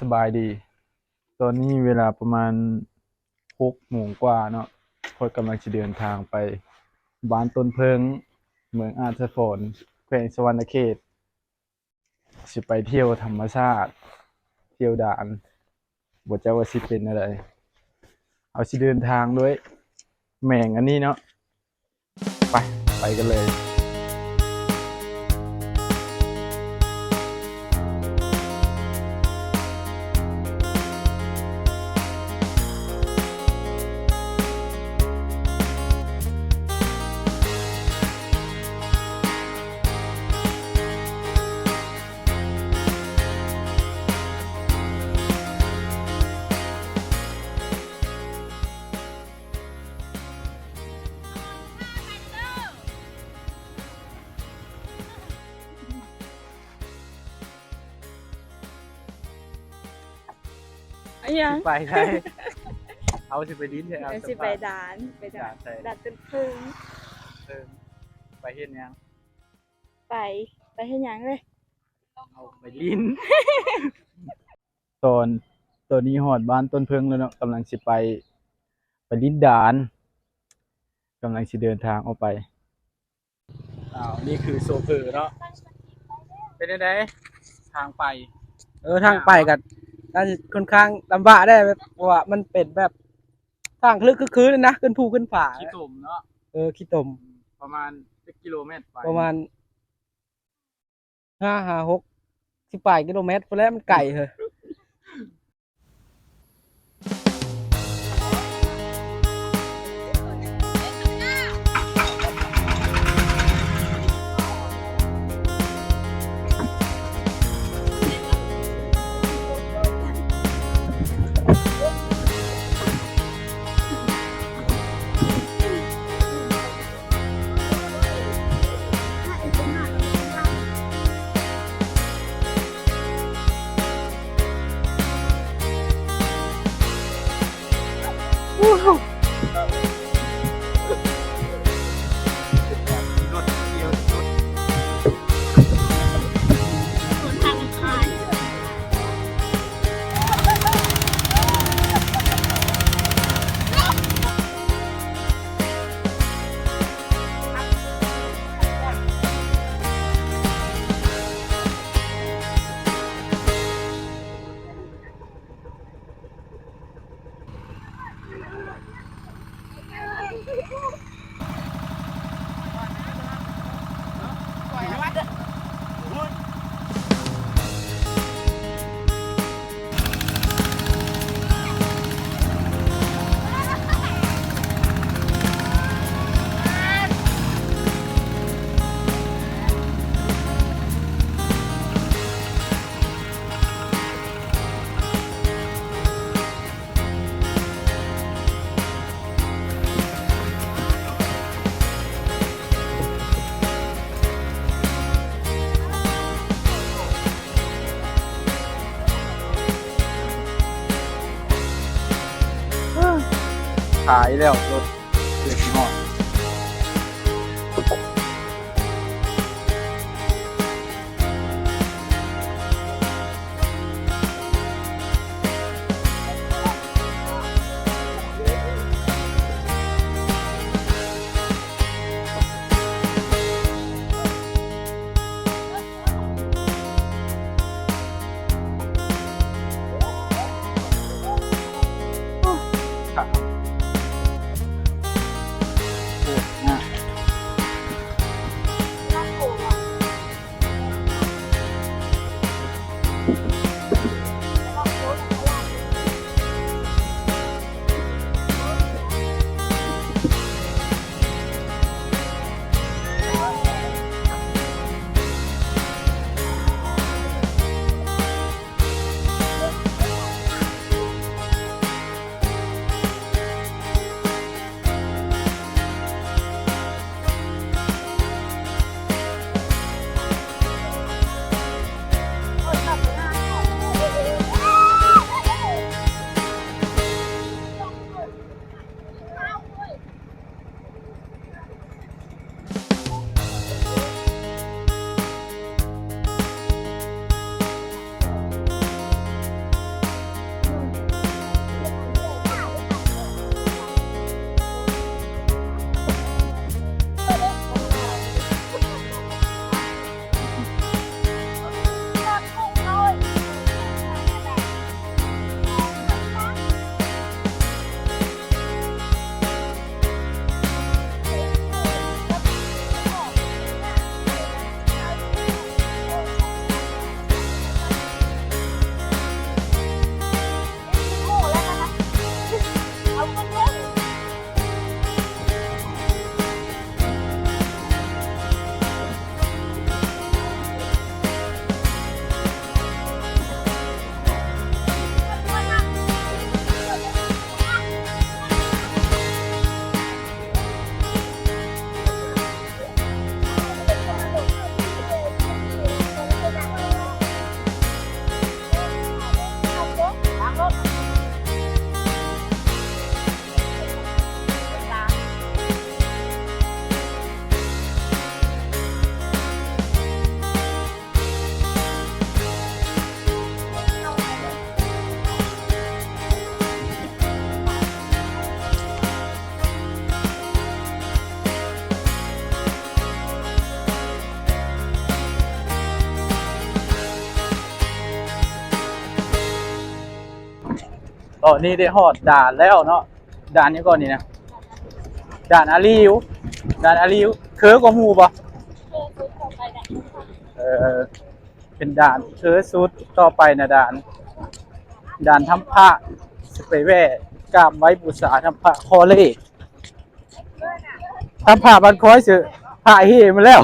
ສະບາຍດີ ຕອນນີ້ເວລາປະມານຫົກໂມງກວ່າເນາະ ຂ້ອຍກຳລັງຊິເດີນທາງໄປບ້ານຕົ້ນເຜິ້ງ ເມືອງອາດສະພອນ ແຂວງສະຫວັນນະເຂດ. ຊິໄປທ່ຽວທຳມະຊາດ ທ່ຽວດານ ບໍ່ຈັກວ່າຊິເປັນແນວໃດ. ເຮົາຊິເດີນທາງດ້ວຍແມງອັນນີ້ເນາະ. ໄປ ໄປກັນເລີຍ. ອາຫຍັງ? ຊິໄປໃສ? ເຮົາຊິໄປດິນໃສ? ເອີ ຊິໄປດານ ໄປດານ ດານໃສ? ດານຕົ້ນເຜິ້ງ. ເອີ ໄປເຮັດຫຍັງ? ໄປ ໄປເຮັດຫຍັງເລີຍ? ເອົາໄປຫຼິ້ນ. ຕອນ ຕອນນີ້ຮອດບ້ານຕົ້ນເຜິ້ງແລ້ວເນາະ ກຳລັງຊິໄປ ໄປຫຼິ້ນດານ ກຳລັງຊິເດີນທາງອອກໄປ. ອ້າວ ນີ້ຄືໂຊເຟີເນາະ ເປັນຈັ່ງໃດທາງໄປ? ເອີ ທາງໄປກະ ໜ້າຈະຄ່ອນຂ້າງລຳບາກໄດ໋ ເພາະວ່າມັນເປັນແບບທາງລຶກຄືນນະ ຂຶ້ນພູຂຶ້ນຜາ ຂີ້ຕົມເນາະ. ເອີ ຂີ້ຕົມ. ປະມານຈັກກິໂລແມັດໄປ? ປະມານ ຫ້າ ຫ້າ ຫົກ ສິບປາຍກິໂລແມັດພຸ້ນແຫຼະ ມັນໄກເຮີ້ຍ. ຂາຍແລ້ວລົດ. ເກືອບຊິຮອດ. ໂອ້ ຂາວ ຕອນນີ້ໄດ້ຮອດດ່ານແລ້ວເນາະ. ດ່ານຫຍັງເກາະນີ້ນະ? ດ່ານອາລີວ. ດ່ານອາລີວ ເຄີກວ່າໝູ່ບໍ່? ເອີ ເປັນດ່ານເຄີສຸດ. ຕໍ່ໄປນະ ດ່ານ ດ່ານຖ້ຳພະ. ຊິໄປແວ່ກາບໄຫວ້ບູຊາຖ້ຳພະຂໍເລກ. ຖ້ຳພະບ້ານຂ້ອຍ ເສີພະເຮມາແລ້ວ.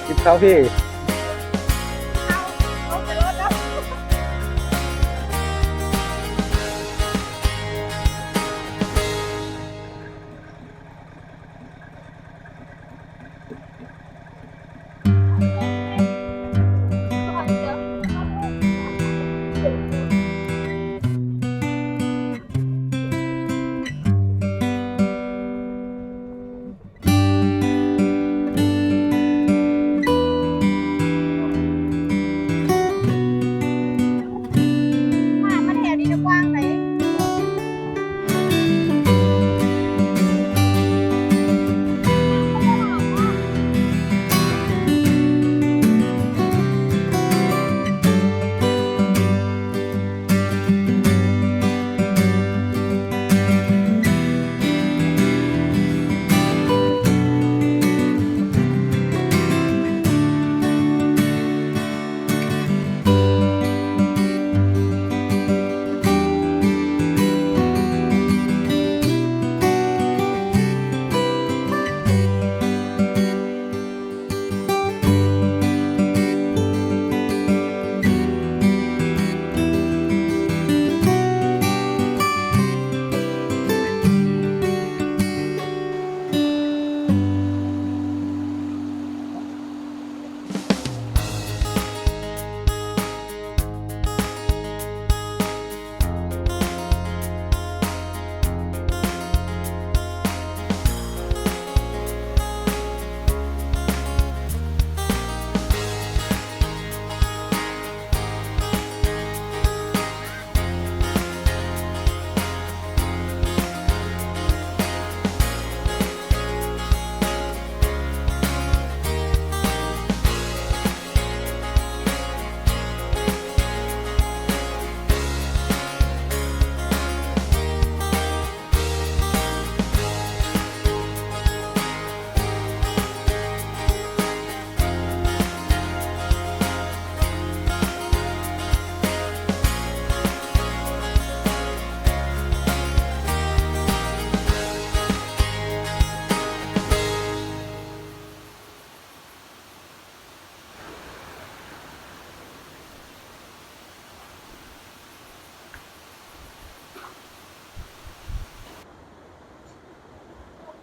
ກິນເຂົ້າພີ້.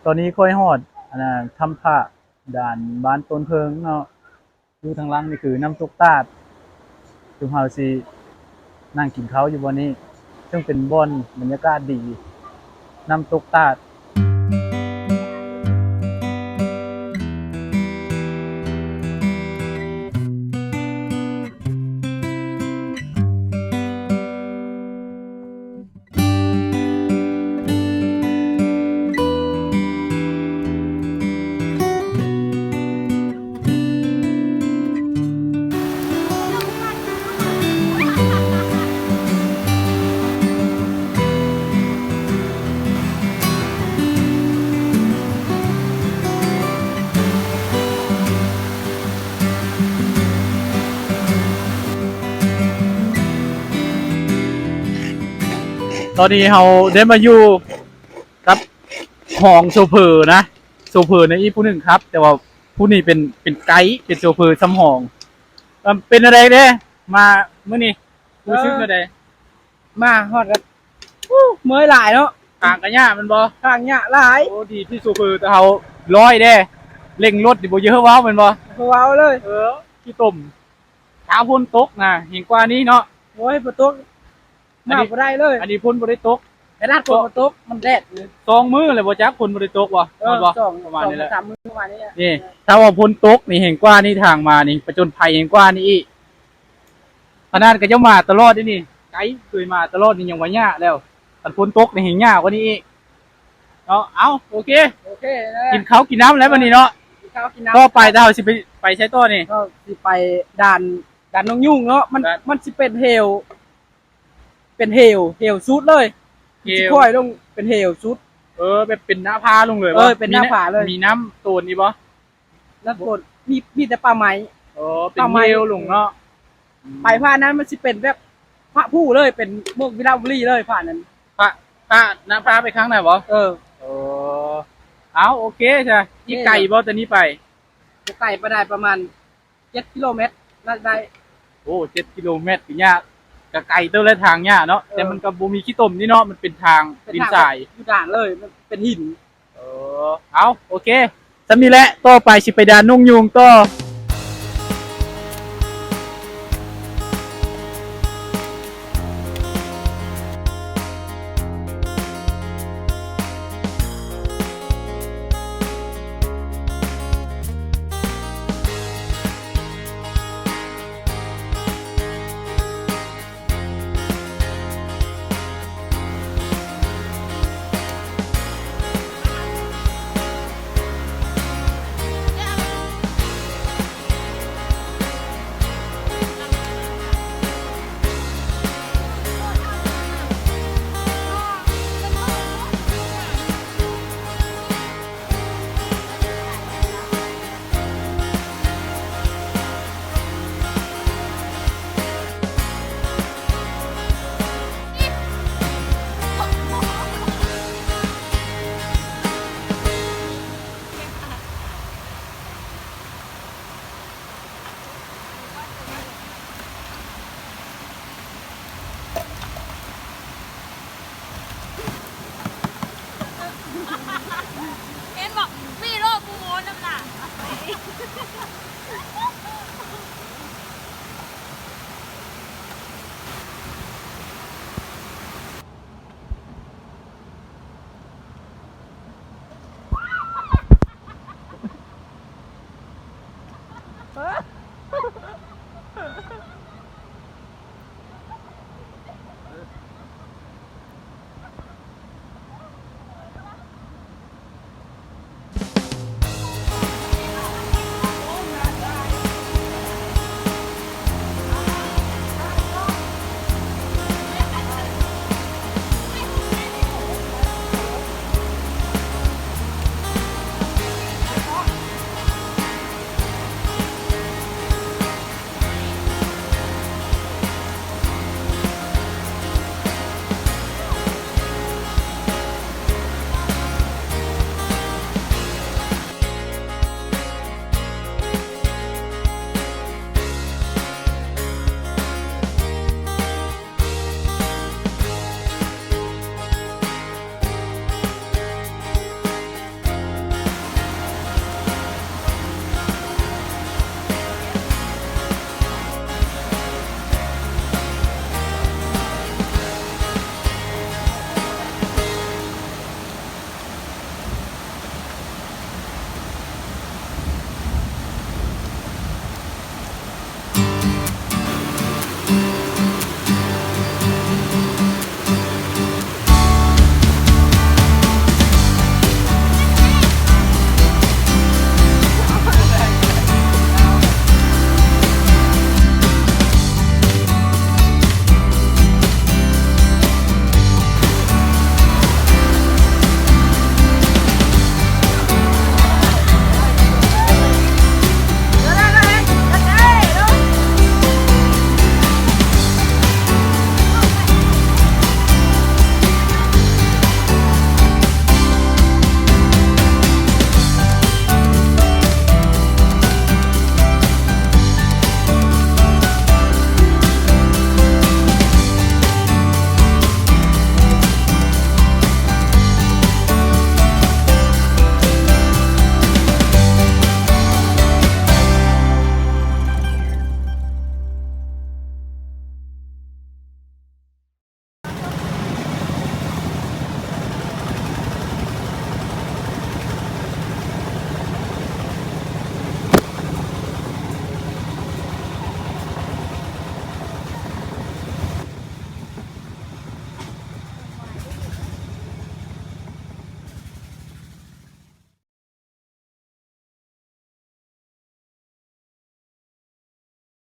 ຕອນນີ້ຂ້ອຍຮອດ ອັນນ່າ ຖ້ຳພະ ດ່ານບ້ານຕົ້ນເຜິ້ງເນາະ. ຢູ່ທາງຫຼັງນີ້ຄືນ້ຳຕົກຕາດ ທີ່ເຮົາຊິນັ່ງກິນເຂົ້າຢູ່ບ່ອນນີ້ ເຊິ່ງເປັນບ່ອນບັນຍາກາດດີ ນ້ຳຕົກຕາດ. ຕອນນີ້ເຮົາໄດ້ມາຢູ່ກັບຮອງໂຊເຟີນະ, ໂຊເຟີນະ ອີກຜູ້ໜຶ່ງຂັບ ແຕ່ວ່າຜູ້ນີ້ເປັນ ເປັນໄກ ເປັນໂຊເຟີສຳຮອງ. ເອີ ເປັນຈັ່ງໃດເດ້ ມາມື້ນີ້? ຮູ້ສຶກແນວໃດ? ມາຮອດກໍ ໂອ້ ເມື່ອຍຫຼາຍເນາະ. ທາງກໍຍາກແມ່ນບໍ່? ທາງຍາກຫຼາຍ. ໂອ້ ດີທີ່ໂຊເຟີເຮົາລອຍເດ້ ເລັ່ງລົດນີ້ບໍ່ເຢີເວົ້າແມ່ນບໍ່? ບໍ່ເວົ້າເລີຍ. ເອີ ຂີ້ຕົມ. ຖ້າຝົນຕົກນະ ແຮງກວ່ານີ້ເນາະ. ໂອ້ຍ ຝົນຕົກ ມາບໍ່ໄດ້ເລີຍ. ອັນນີ້ຝົນບໍ່ໄດ້ຕົກ. ຂະໜາດຝົນບໍ່ຕົກ ມັນແດດຢູ່. ສອງມື້ແລ້ວບໍ່ຈັກ ຝົນບໍ່ໄດ້ຕົກບໍ່? ເອີ ຮອດບໍ່? ສອງ ປະມານນີ້ແຫຼະ ສອງສາມມື້ປະມານນີ້ແຫຼະ. ນີ້ ຖ້າວ່າຝົນຕົກນີ້ແຮງກວ່ານີ້ ທາງມານີ້ ປະຈົນໄພແຮງກວ່ານີ້ອີກ. ຂະໜາດເຂົາເຈົ້າມາຕະຫຼອດເດ້ນີ້ ໄກ ເຄີຍມາຕະຫຼອດນີ້ຍັງວ່າຍາກແລ້ວ ຄັນຝົນຕົກນີ້ແຮງຍາກກວ່ານີ້ອີກເນາະ. ເອົ້າ ໂອເຄ ໂອເຄ ກິນເຂົ້າກິນນ້ຳແລ້ວບັດນີ້ເນາະ. ກິນເຂົ້າກິນນ້ຳ. ຕໍ່ໄປຖ້າເຮົາຊິໄປ ໄປໃສຕໍ່ນີ້? ກໍຊິໄປດ່ານ ດ່ານນົກຍູງເນາະ. ມັນ ດ່ານ ມັນຊິເປັນເຫວ ເປັນເຫວ ເຫວສຸດເລີຍ. ເຫວ ຊິຄ່ອຍລົງເປັນເຫວສຸດ. ເອີ ແບບເປັນໜ້າຜາລົງເລີຍບໍ່? ເອີ ເປັນໜ້າຜາເລີຍ. ມີນ້ຳ ມີນ້ຳໂຕນອີກບໍ່? ນ້ຳໂຕນ ມີ ມີແຕ່ປ່າໄມ້. ອໍ ເປັນເຫວລົງເນາະ. ໄປຜ່ານນັ້ນມັນຊິເປັນແບບພະພູເລີຍ ເປັນໝົກວິລະວະລີເລີຍ ຜ່ານນັ້ນ. ພະ ພະນະ ພາໄປຂ້າງໜ້າບໍ່? ເອີ ອໍ ເອົ້າ ໂອເຄຊະ. ອີກໄກບໍ່ແຕ່ນີ້ໄປ? ບໍ່ໄກປານໃດ ປະມານເຈັດກິໂລແມັດ ໜ້າຈະໄດ້. ໂອ້ ເຈັດກິໂລແມັດກໍຍາກ ກໍໄກເຕີບແຫຼະ ທາງຍາກເນາະ. ເອີ ແຕ່ມັນກໍບໍ່ມີຂີ້ຕົມນີ້ເນາະ ມັນເປັນທາງ ເປັນທາງດິນຊາຍ ຢູ່ດ່ານເລີຍ ມັນເປັນຫີນ. ເອີ ເອົ້າ ໂອເຄ ສ່ຳນີ້ແຫຼະ ຕໍ່ໄປຊິໄປດ່ານນົກຍູງຕໍ່. ເຫັນບໍ່? ມີໂລກກູໂມນຳໜ້າ. ຮະ?